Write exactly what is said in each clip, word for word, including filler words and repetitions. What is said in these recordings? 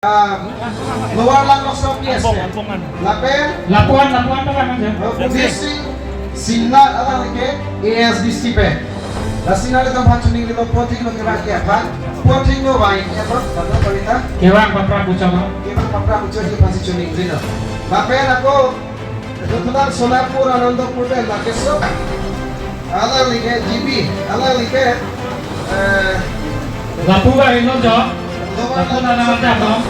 Ah, Lower Langlokso P S pen. Lapen Lapuan, lapuan apa namanya? Gurjit Singh Sinnar alanglike A S D C pen. Lasi nanglitum aphan choningrilo, pothik lo kevang ke aphan. Pothik lo vai ke aphan, apa berita? Kevang papra puchama. Kevang papra puchama aphansi choningrilo. Lapen ako Dothulang Solapur Anandapur pen Lakesro. Alanglike G B, alanglike, eh, Lapu ba ino jo. Lapu na na jam no.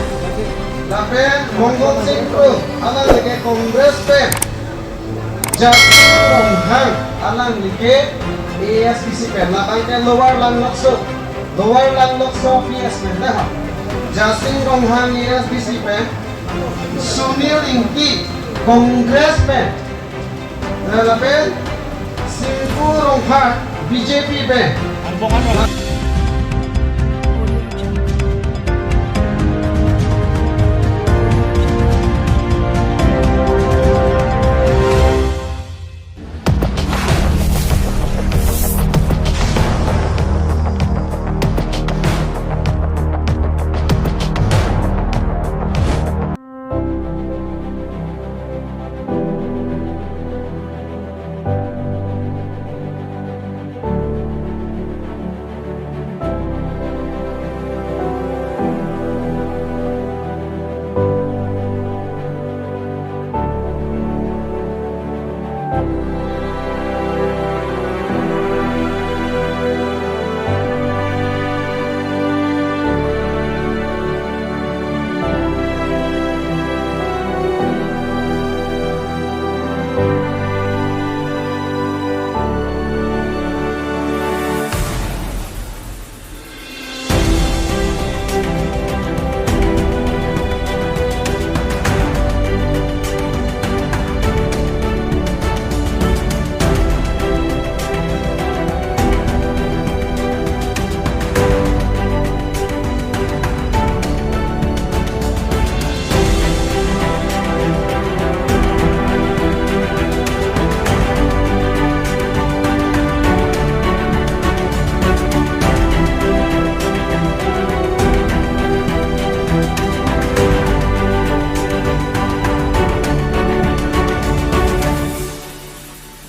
Lapen Mongol Sing Kro, alanglike Congress pen. Jasing Ronghang, alanglike A S D C pen. Labang ke Lower Langlokso, Lower Langlokso P S pen dah. Jasing Ronghang A S D C pen. Sunil Ingti, Congress pen. Lapen Singku Rongphar, B J P pen. Angbong ano?